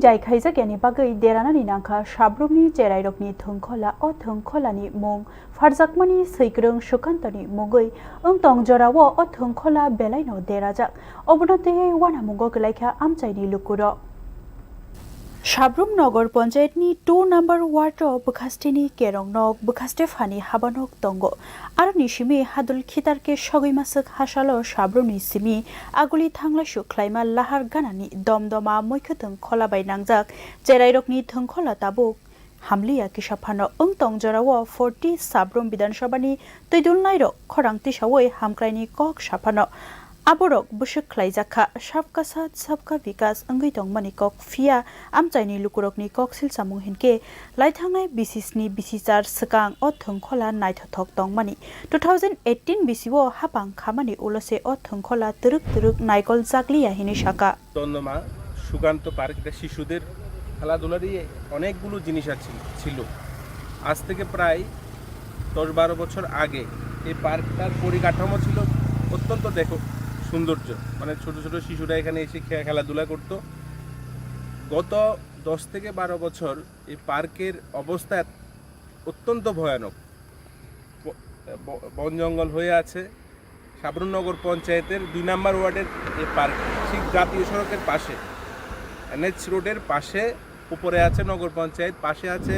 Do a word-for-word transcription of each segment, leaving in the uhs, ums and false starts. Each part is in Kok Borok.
Jai khaijak yani bagwi deranani nangkha sabrumni cherairokni thwngkhola. O thwngkholani mung pharjakmani Swikwrwng Sukantoni mungwi wng tong jorao o thwngkhola belaino derajak. Obono twiwi wanamungo kwlaikha amchaini lukurok. Sabrum Nogor Panchayatni two number ward o bwkhasteni kerong nok, bwkhaste phani habanok tongo. Aroni simi hadul khitar khe sogwi maswk hasalo sabrumni simi aguli thanglaisu khlaima lahar ganani domdoma moikhwtwng khola bai nangjak cherairokni thwngkhola tabuk hamliya kisa phano. Wng tong jorao forty Sabrum Bidhan Sabhani twidulnairok khorang tisaui hamkraini kok saphano. Aborok bwswk khlaijak kha, Sabka Saath Sabka Vikas wngwi tongmani kok, phiya amchaini lukurokni kok silsamung hinkhe laithangnai bisisni bisichar swkang o thwngkhola naithothok tongmani. Two thousand eighteen bisio hapang khamani ulose o thwngkhola twrwk twrwk naikol jakliya hinwi saka. দন্দমা সুকান্ত পার্ক, এটা শিশুদের খেলাধুলারই অনেকগুলো জিনিস আছে, ছিল। আজ থেকে প্রায় দশ বারো বছর আগে এই পার্কটার পরিকাঠামো ছিল অত্যন্ত দেখো সৌন্দর্য, মানে ছোট ছোট শিশুরা এখানে এসে খে- খেলাধুলা করতো। গত দশ থেকে বারো বছর এই পার্কের অবস্থা অত্যন্ত ভয়ানক। ব- ব- বন জঙ্গল হয়ে আছে। সাবরুমনগর পঞ্চায়েতের দুই নম্বর ওয়ার্ডের এই পার্ক, ঠিক জাতীয় সড়কের পাশে, এনএইচ রোডের পাশে, উপরে আছে নগর পঞ্চায়েত, পাশে আছে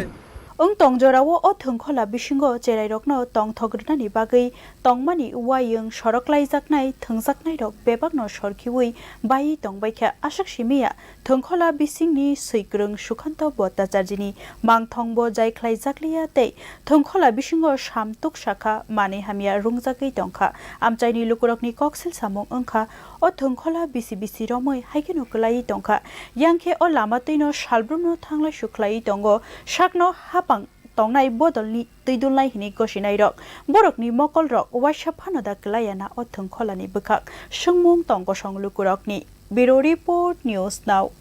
Wng tong jorao o thwngkhola bisingo cherairokno tongthok rwnani bagwi tongmani uayung sorok laijaknai thwngjaknairok bebakno sorkhiui baiwi tongbaikha. Aswk simiya thwngkhola bisingni Swikwrwng Sukhanto Bhattacharjini mangthongbo jai khlaijakliya tei thwngkhola bisingo samtuk sakha, manwi hamya rungjagwi tongkha. Amchaini lukurokni koksil samung wngkha, o thwngkhola bisi bisi romwi haikheno kwlaiwi tongkha. Yangkhe o lama twino salbrumno thanglaisu khlaiwi tongo, sakno hapang tongnai bodolni twidulnai hinwi gosinairok. Borokni mokolrok waisa phano da kwlaiya na o thwngkholani bwkhak swngmung tong kosong lukurokni. Bureau Report, News Now.